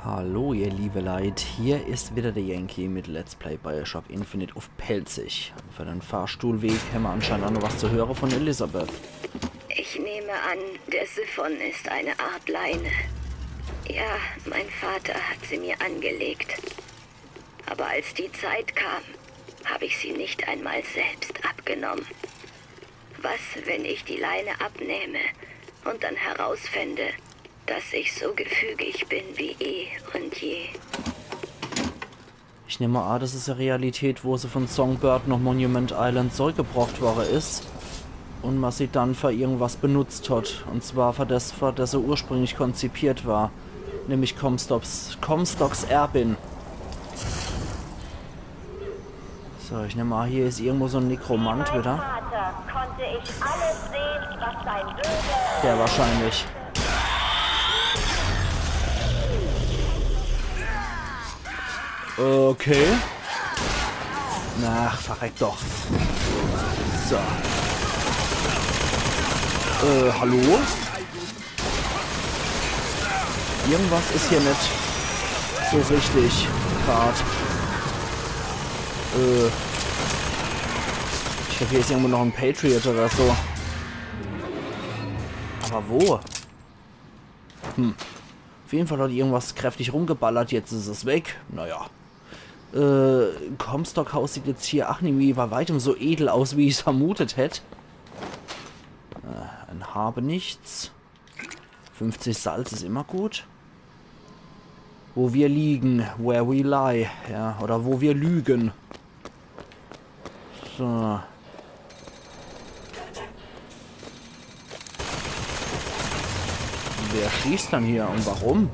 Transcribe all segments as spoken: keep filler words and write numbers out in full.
Hallo, ihr liebe Leit, hier is wieder der Yankee mit Let's Play Bioshock Infinite uff Pälzisch. Für den Fahrstuhlweg hämmer anscheinend aa noch was zu höre von Elizabeth. Ich nehme an, der Siphon ist eine Art Leine. Ja, mein Vater hat sie mir angelegt. Aber als die Zeit kam, habe ich sie nicht einmal selbst abgenommen. Was, wenn ich die Leine abnehme und dann herausfände, dass ich so gefügig bin wie eh und je? Ich nehm aa, das is e Realität, wo se von Songbird noch Monument Island zurückgebracht worre is und ma se dann für irgendwas benutzt hat. Und zwar für das, für das se ursprünglich konzipiert war. Nämlich Comstocks, Comstocks Erbin. So, ich nehm aa, hier is irgendwo so en Nekromant wieder. Vater konnte ich alles sehen, was sein Böse. Der wahrscheinlich. Okay. Ach, verreck doch. So. Äh, hallo? Irgendwas is hier net so richtig grad. Äh. Ich glaab, hier is irgendwo noch en Patriot oder so. Aber wo? Hm. Auf jeden Fall hat irgendwas kräftig rumgeballert, jetzt is es weg. Naja. Äh, Comstock House sieht jetzt hier ach nimmi bei weitem so edel aus, wie ich's vermutet hätt. Äh, en Habenichts. Fünfzig Salz is immer gut. Wo wir liegen, where we lie, ja, oder wo wir lügen. So. Wer schießt dann hier und warum?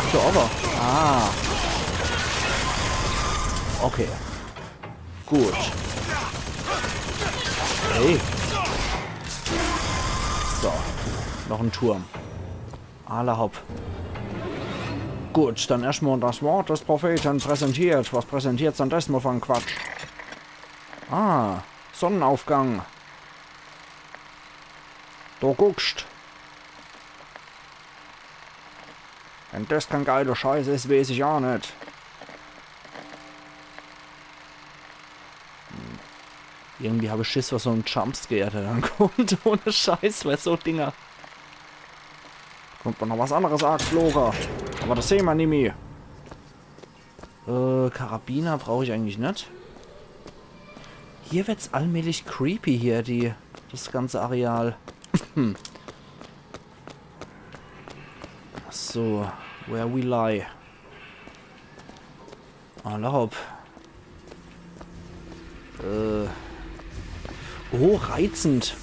Ach, da oben. Ah. Okay. Gut. Hey. So. Noch en Turm. Alla hopp. Gut, dann erschtmal das Wort des Propheten präsentiert. Was präsentiert's dann diesmal für en Quatsch? Ah, Sonnenaufgang. Du guckst. Wenn das kein geiler Scheiß is, weeß ich aa net. Hm. Irgendwie hab ich Schiss, was so en Jumpscare, der dann kommt. Ohne Scheiß, weil so Dinger. Kommt ma noch was anderes aagefloge. Aber das sehn ma nimmi. Äh, Karabiner brauch ich eigentlich net. Hier wird's allmählich creepy hier, die, das ganze Areal. So, where we lie. Alla hopp. Äh. Oh, reizend.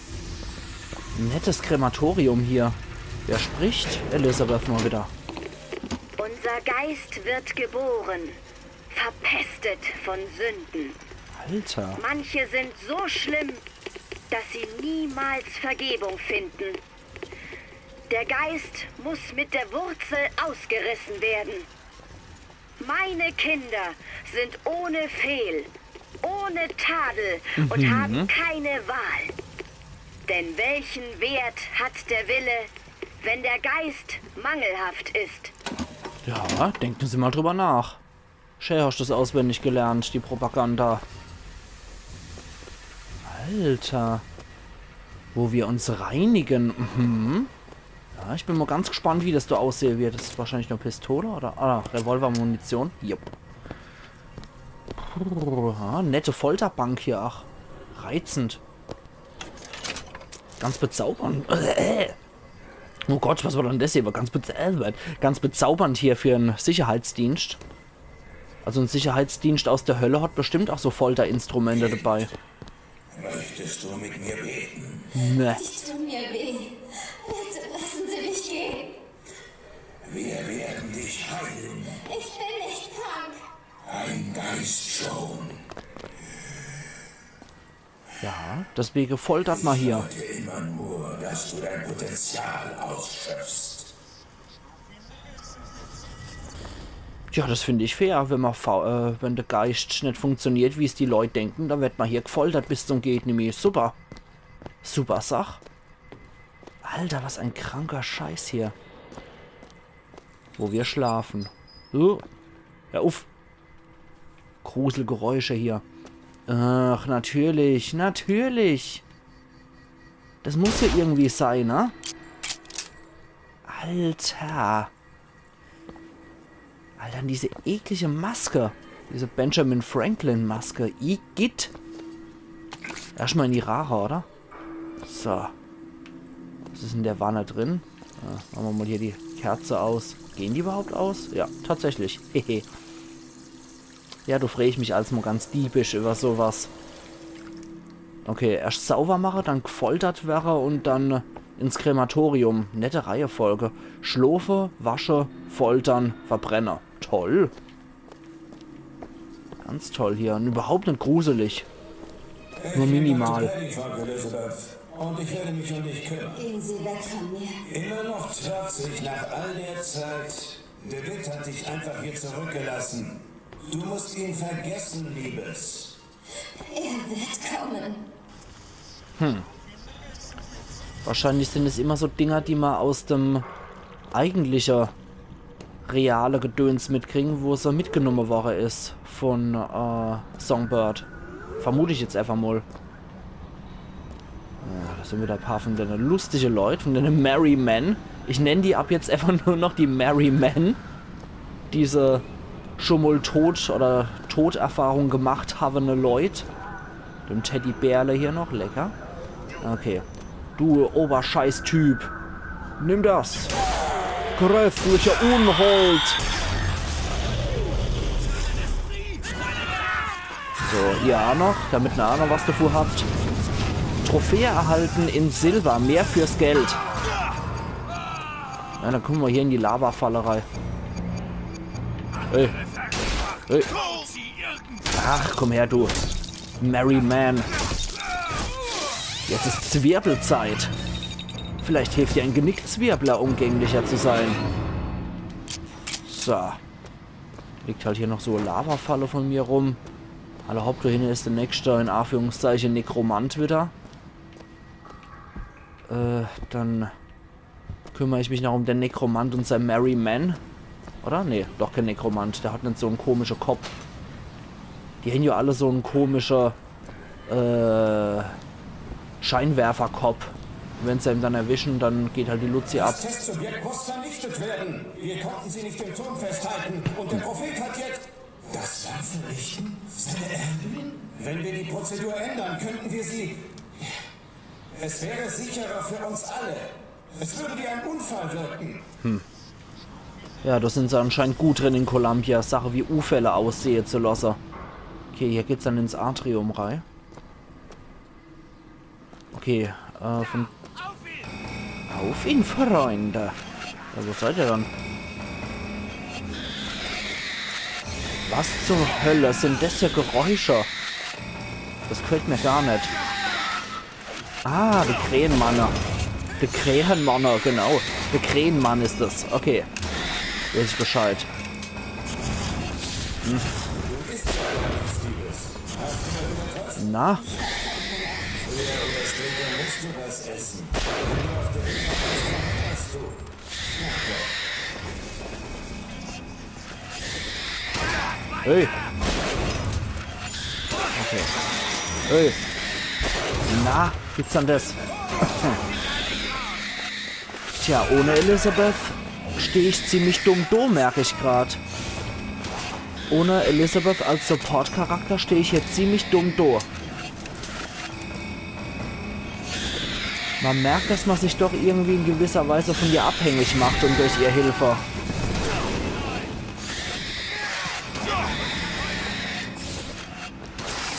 Nettes Krematorium hier. Wer spricht? Elizabeth mal wieder. Unser Geist wird geboren, verpestet von Sünden. Alter. Manche sind so schlimm, dass sie niemals Vergebung finden. Der Geist muss mit der Wurzel ausgerissen werden. Meine Kinder sind ohne Fehl, ohne Tadel und haben keine Wahl. Denn welchen Wert hat der Wille, wenn der Geist mangelhaft ist? Ja, denken Sie mal drüber nach. Schee, hast du's auswendig gelernt, die Propaganda. Alter. Wo wir uns reinigen. Mhm. Ja, ich bin mal ganz gespannt, wie das do aussehe wird. Das is wahrscheinlich nur Pistole oder? Ah, Revolvermunition. Jupp. Puh, ja, nette Folterbank hier, ach. Reizend. Ganz bezaubernd. Oh Gott, was war denn das hier? War ganz bezaubernd. Ganz bezaubernd hier für en Sicherheitsdienst. Also en Sicherheitsdienst aus der Hölle hat bestimmt auch so Folterinstrumente dabei. Möchtest du mit mir beten? Ne. Sie tun mir weh. Bitte lassen Sie mich gehen. Wir werden dich heilen. Ich bin nicht krank. Ein Geist schon. Ja, deswege foltert ma hier. Wollte immer nur, dass du dein Potenzial ausschöpfst. Tja, das find ich fair, wenn ma fa- äh, wenn der Geist net funktioniert, wie's die Leut denken, dann werd ma hier gefoltert bis zum geht nimmi. Super. Super Sach. Alter, was ein kranker Scheiß hier. Wo wir schlafen. So. Ja, uff. Gruselgeräusche hier. Ach, natürlich, natürlich. Das muss ja irgendwie sein, ne? Alter. Alter, diese eklige Maske. Diese Benjamin Franklin Maske. Igitt. Erstmal in die Rare, oder? So. Was ist in der Wanne drin? Äh, mache mer mal hier die Kerze aus. Gehen die überhaupt aus? Ja, tatsächlich. Hehe. Ja, do free ich mich als mal ganz diebisch über sowas. Okay, erst sauber mache, dann gfoltert wäre und dann ins Krematorium. Nette Reihenfolge. Schlofe, wasche, foltern, verbrenne. Toll. Ganz toll hier. Und überhaupt nicht gruselig. Nur minimal. Ich bin Doktor Ellie, Frau Elizabeth. Und ich werde mich um dich kümmern. Gehen Sie weg von mir. Immer noch trotzig nach all der Zeit. DeWitt hat dich einfach hier zurückgelassen. Du musst ihn vergessen, Liebes. Er wird kommen. Hm. Wahrscheinlich sind es immer so Dinger, die man aus dem eigentliche reale Gedöns mitkriegen, wo sie mitgenommen worden ist von äh, Songbird. Vermute ich jetzt einfach mal. Ja, das sind wieder ein paar von denen lustige Leute, von denen Merry Men. Ich nenne die ab jetzt einfach nur noch die Merry Men. Diese schon mal Tod oder Toderfahrung gemacht habende Leute. Dem Teddybärle hier noch, lecker. Okay. Du Oberscheiß-Typ. Nimm das. Grässlicher Unhold. So, ihr auch noch, damit ihr auch noch was davor habt. Trophäe erhalten in Silber, mehr fürs Geld. Ja, dann kommen wir hier in die Lavafalle rein. Ey. Ey. Ach, komm her, du. Merry Man. Jetzt ist Zwirbelzeit. Vielleicht hilft dir ein Genickzwirbler, umgänglicher zu sein. So. Liegt halt hier noch so Lavafalle von mir rum. Alla hopp, da hinne ist der nächste, in Anführungszeichen, Nekromant wieder. Äh, dann kümmere ich mich noch um den Nekromant und sein Merry Man. Oder? Nee, doch kein Nekromant. Der hat nicht so einen komischen Kopf. Die haben ja alle so einen komischen äh, Scheinwerferkopf. Wenn sie ihn dann erwischen, dann geht halt die Luzi ab. Das Testsubjekt muss vernichtet werden. Wir konnten sie nicht im Turm festhalten. Und der Prophet hat jetzt... Das Land vernichten? Seine Erbin? Wenn wir die Prozedur ändern, könnten wir sie... Es wäre sicherer für uns alle. Es würde wie ein Unfall wirken. Ja, da sind sie anscheinend gut drin in Columbia, Sache wie Unfälle aussehe zu lassen. Okay, hier geht's dann ins Atrium rein. Okay, äh, von... Auf ihn, Freunde! Ja, wo seid ihr dann? Was zur Hölle sind das für Geräusche? Das gefällt mir gar nicht. Ah, die Krähenmanne. Die Krähenmanne, genau. Die Krähenmann ist das. Okay. Weiß ich Bescheid. Hm. Na? Hey. Okay. Hey. Na, gibt's dann das? Tja, ohne Elizabeth stehe ich ziemlich dumm do, merke ich grad. Ohne Elizabeth als Support-Charakter stehe ich hier ziemlich dumm do. Man merkt, dass man sich doch irgendwie in gewisser Weise von ihr abhängig macht und durch ihr Hilfe.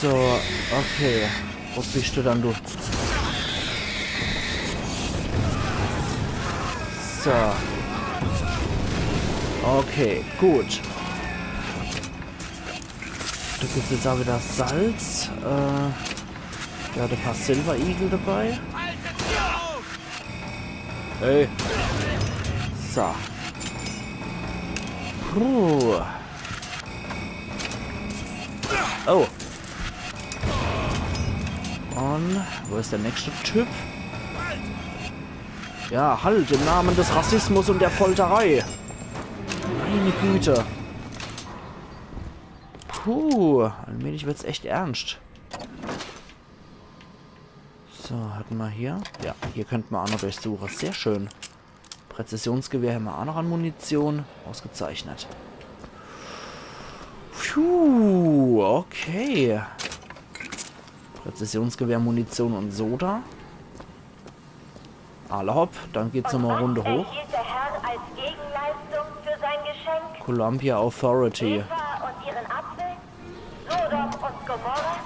So, okay. Wo bist du dann, du? So. Okay, gut. Da gibt's jetzt auch wieder Salz. Äh, der hat ein paar Silver Eagle dabei. Hey. So. Puh. Oh. Und wo ist der nächste Typ? Ja, halt, im Namen des Rassismus und der Folterei. Meine Güte. Puh, allmählich wird's echt ernst. So, hätte mer hier. Ja, hier könnte mer auch noch durchsuche. Sehr schön. Präzisionsgewehr hämmer auch noch an Munition. Ausgezeichnet. Puh, okay. Präzisionsgewehr, Munition und Soda. Alla hopp, dann geht's nochmal Runde hoch. Erhielt der Herr als Gegenleistung für sein Geschenk Columbia Authority. Eva und ihren Apfel? Sodom und Gomorra?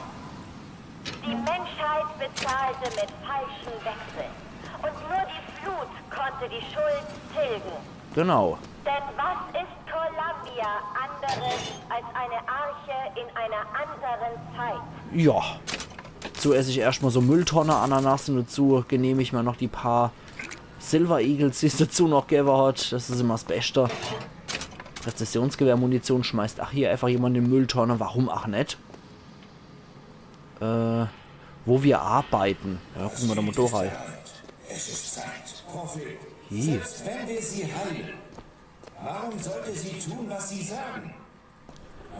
Die Menschheit bezahlte mit falschen Wechseln. Und nur die Flut konnte die Schuld tilgen. Genau. Denn was ist Columbia anderes als eine Arche in einer anderen Zeit? Ja. Zu ess ich erscht mal so Mülltonne, Ananas und dazu genehmig ich mal noch die paar Silver Eagles, die's dazu noch gewwe hat. Das is immer das Beste. Präzisionsgewehrmunition schmeißt, ach, hier einfach jemand in Mülltonne. Warum ach net? Äh, wo wir arbeiten. Ja, gucke mer doch mal da rein. Es ist Zeit. Prophet, selbst wenn wir sie heilen, warum sollte sie tun, was sie sagen?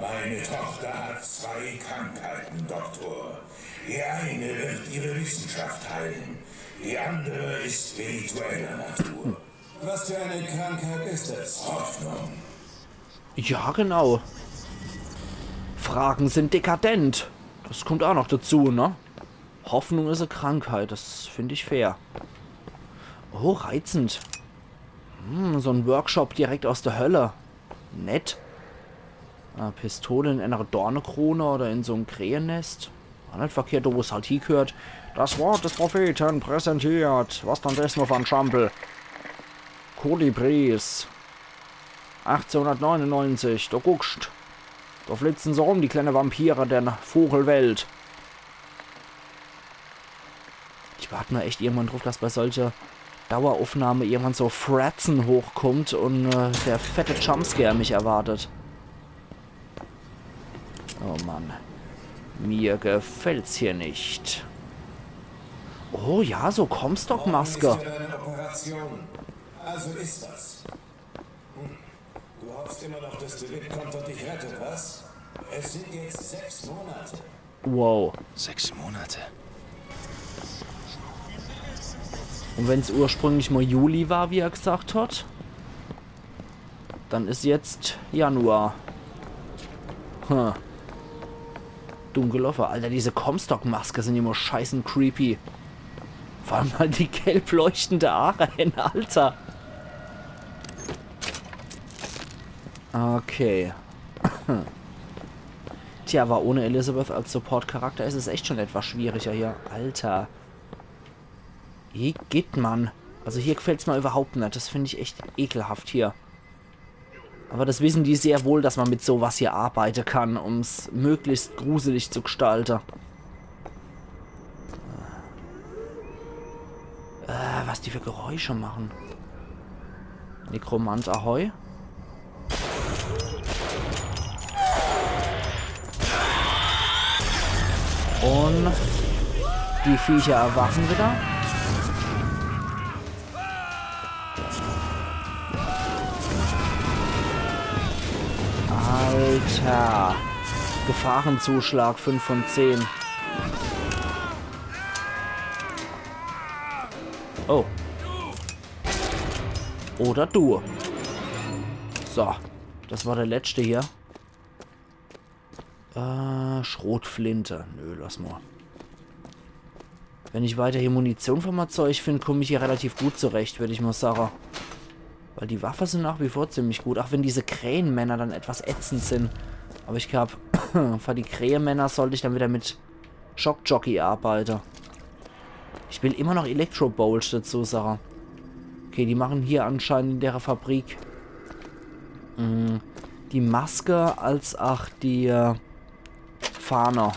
Meine Tochter hat zwei Krankheiten, Doktor. Die eine wird ihre Wissenschaft heilen. Die andere ist spiritueller Natur. Was für eine Krankheit ist es? Hoffnung. Ja, genau. Fragen sind dekadent. Das kommt auch noch dazu, ne? Hoffnung is e Krankheit, das find ich fair. Oh, reizend. Hm, so en Workshop direkt aus der Hölle. Nett. Äh, Pistole in einer Dornekrone oder in so'm Krähennest. War net verkehrt, do wo's halt hiegehört. Das Wort des Propheten präsentiert. Was dann des nur von Trampel? Kolibris. Achtzehnhundertneunundneunzig, do guckscht. Do flitze se rum, die kleine Vampire der Vogelwelt. Ich wart nur echt irgendwann druff, dass bei solche Daueraufnahme irgendwann so Fratzen hochkommt und äh, der fette Jumpscare mich erwartet. Oh Mann. Mir gefällt's hier nicht. Oh ja, so Comstock-Maske. Morgen ist wieder eine Operation. Also ist das. Hm. Du hoffst immer noch, dass de Wirt kommt und dich rettet, was? Es sind jetzt sechs Monate. Wow. Sechs Monate. Und wenn's ursprünglich mal Juli war, wie er gesagt hat, dann is jetzt Januar. Hm. Dunkeloffer. Alter, diese Comstock-Maske sind immer scheißen creepy. Vor allem halt die gelb leuchtende Aache, Alter. Okay. Tja, aber ohne Elizabeth als Support-Charakter is es echt schon etwas schwieriger hier. Alter. Igitt, Mann. Also hier gefällt's mir überhaupt net. Das find ich echt ekelhaft hier. Aber das wissen die sehr wohl, dass man mit sowas hier arbeiten kann, um's möglichst gruselig zu gestalten. Äh, was die für Geräusche machen. Nekromant, ahoi. Und die Viecher erwachen wieder. Alter. Gefahrenzuschlag, fünf von zehn. Oh. Oder du. So. Das war der letzte hier. Äh, Schrotflinte. Nö, lass mal. Wenn ich weiter hier Munition für mein Zeug find, komm ich hier relativ gut zurecht, würd ich mal sagen. Weil die Waffe sind nach wie vor ziemlich gut, auch wenn diese Krähenmänner dann etwas ätzend sind. Aber ich glaub, für die Krähenmänner sollt ich dann wieder mit Shock Jockey arbeiten. Ich will immer noch Electro Bolt dazu sagen. Okay, die machen hier anscheinend in der Fabrik, mm, die Maske als auch die, äh, Fahne.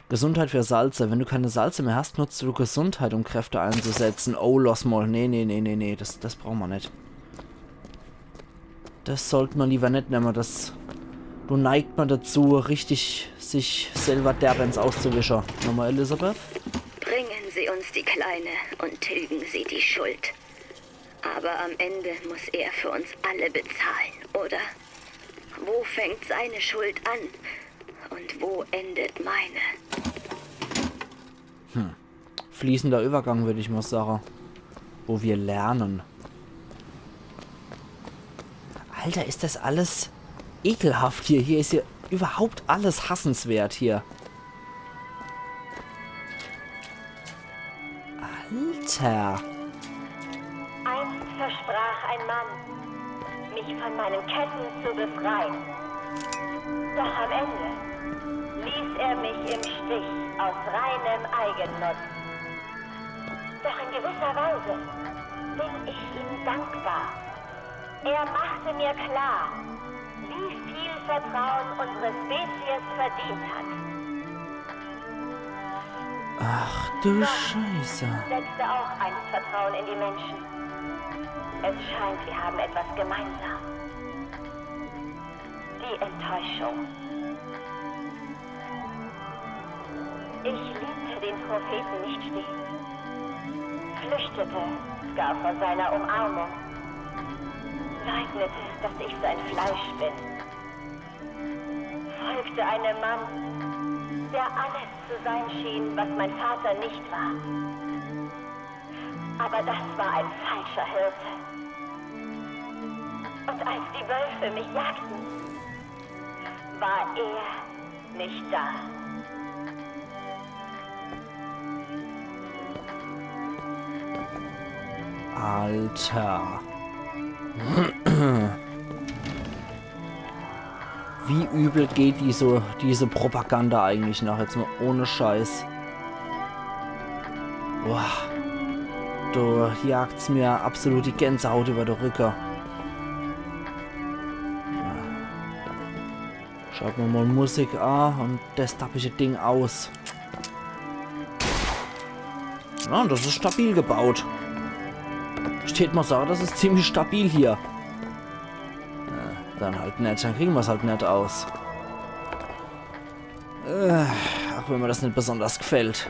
Gesundheit für Salze. Wenn du keine Salze mehr hast, nutzt du Gesundheit, um Kräfte einzusetzen. Oh, lass mal. Nee, nee, nee, nee, nee. Das, das brauchen wir nicht. Das sollte man lieber nicht nehmen. Das, do neigt man dazu, richtig sich selber derb ins Auszuwischen. Nochmal, Elizabeth? Bringen Sie uns die Kleine und tilgen Sie die Schuld. Aber am Ende muss er für uns alle bezahlen, oder? Wo fängt seine Schuld an und wo endet meine? Fließender Übergang, würd ich mal sagen. Wo wir lernen. Alter, is das alles ekelhaft hier. Hier is ja überhaupt alles hassenswert hier. Alter. Einst versprach ein Mann, mich von meinen Ketten zu befreien. Doch am Ende ließ er mich im Stich aus reinem Eigennutz. Doch in gewisser Weise bin ich ihm dankbar. Er machte mir klar, wie viel Vertrauen unsere Spezies verdient hat. Ach du Scheiße. Setzte auch einst Vertrauen in die Menschen. Es scheint, wir haben etwas gemeinsam. Die Enttäuschung. Ich liebte den Propheten nicht stets. Flüchtete gar vor seiner Umarmung. Leugnete, dass ich sein Fleisch bin. Folgte einem Mann, der alles zu sein schien, was mein Vater nicht war. Aber das war ein falscher Hirte. Und als die Wölfe mich jagten, war er nicht da. Alter. Wie übel geht diese, diese Propaganda eigentlich noch? Jetzt mal ohne Scheiß. Boah. Du jagst mir absolut die Gänsehaut über de Rücke. Ja. Schalte mer mal Musik a und das dappische Ding aus. Ja, das is stabil gebaut. Ich tät mal sage, das is ziemlich stabil hier. Ja, dann halt net, dann kriegen mer's halt net aus. Äh, auch wenn mir das net besonders gefällt.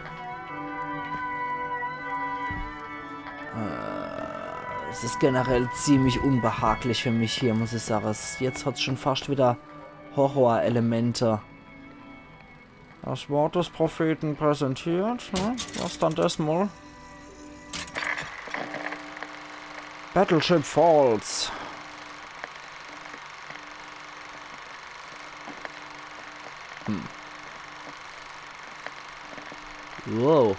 Äh, es is generell ziemlich unbehaglich für mich hier, muss ich sage. Es, jetzt hat's schon fast wieder Horrorelemente. Das Wort des Propheten präsentiert, ne? Was dann das mal? Battleship Falls. Hm. Wow.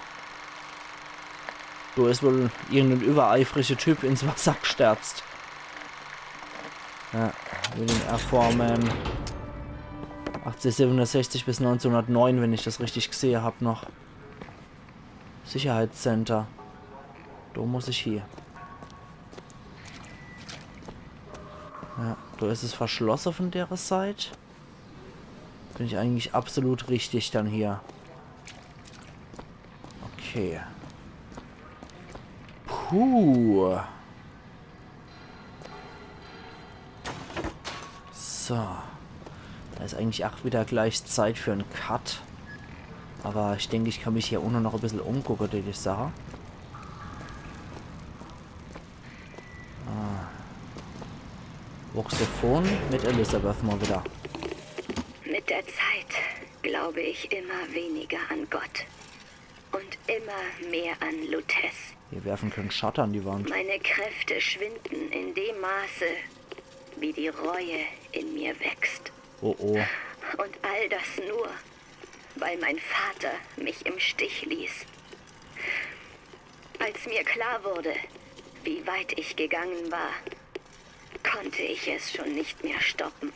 Do is wohl irgendein übereifriger Typ ins Wasser gestürzt. Ja, William R. Foreman. Achtzehnhundertsiebenundsechzig bis neunzehnhundertneun, wenn ich das richtig gesehe hab noch. Sicherheitscenter. Do muss ich hier. Ja, do is es verschlosse von dere Seit. Bin ich eigentlich absolut richtig dann hier. Okay. Puh. So. Da is eigentlich auch wieder gleich Zeit für en Cut. Aber ich denk, ich kann mich hier unne noch e bissel umgucke, die Sache. Ah. Voxophon mit Elizabeth mal wieder. Mit der Zeit glaube ich immer weniger an Gott und immer mehr an Lutece. Wir werfen keinen Schatten an die Wand. Meine Kräfte schwinden in dem Maße, wie die Reue in mir wächst. Oh oh. Und all das nur, weil mein Vater mich im Stich ließ. Als mir klar wurde, wie weit ich gegangen war, konnte ich es schon nicht mehr stoppen.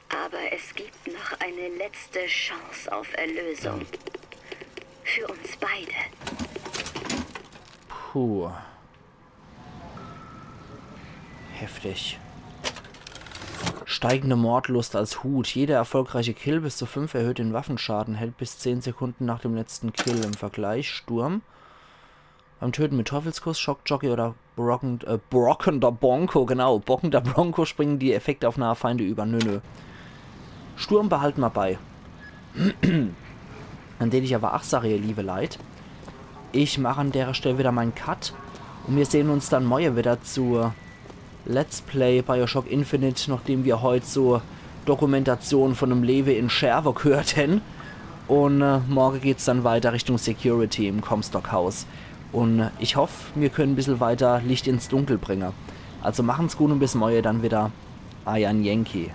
Aber es gibt noch eine letzte Chance auf Erlösung. Für uns beide. Puh. Heftig. Steigende Mordlust als Hut. Jeder erfolgreiche Kill bis zu fünf erhöht den Waffenschaden, hält bis zehn Sekunden nach dem letzten Kill. Im Vergleich Sturm. Beim Töten mit Teufelskuss, Schockjockey oder Brocken, äh, Brocken der Bronco, genau. Brocken der Bronco springen die Effekte auf nahe Feinde über. Nö, nö. Sturm behalten mer bei. An den ich aber ach sage, ihr liebe Leit, ich mach an dere Stell wieder mein Cut Und wir sehen uns dann morje wieder zu Let's Play Bioshock Infinite, nachdem wir heut so Dokumentation von dem Lewe in Scherwe gehört hen. Und äh, morge geht's dann weiter Richtung Security im Comstock House. Und äh, ich hoff, wir können ein bisschen weiter Licht ins Dunkel bringen. Also machen's gut und bis morje dann wieder. Eier Yankee.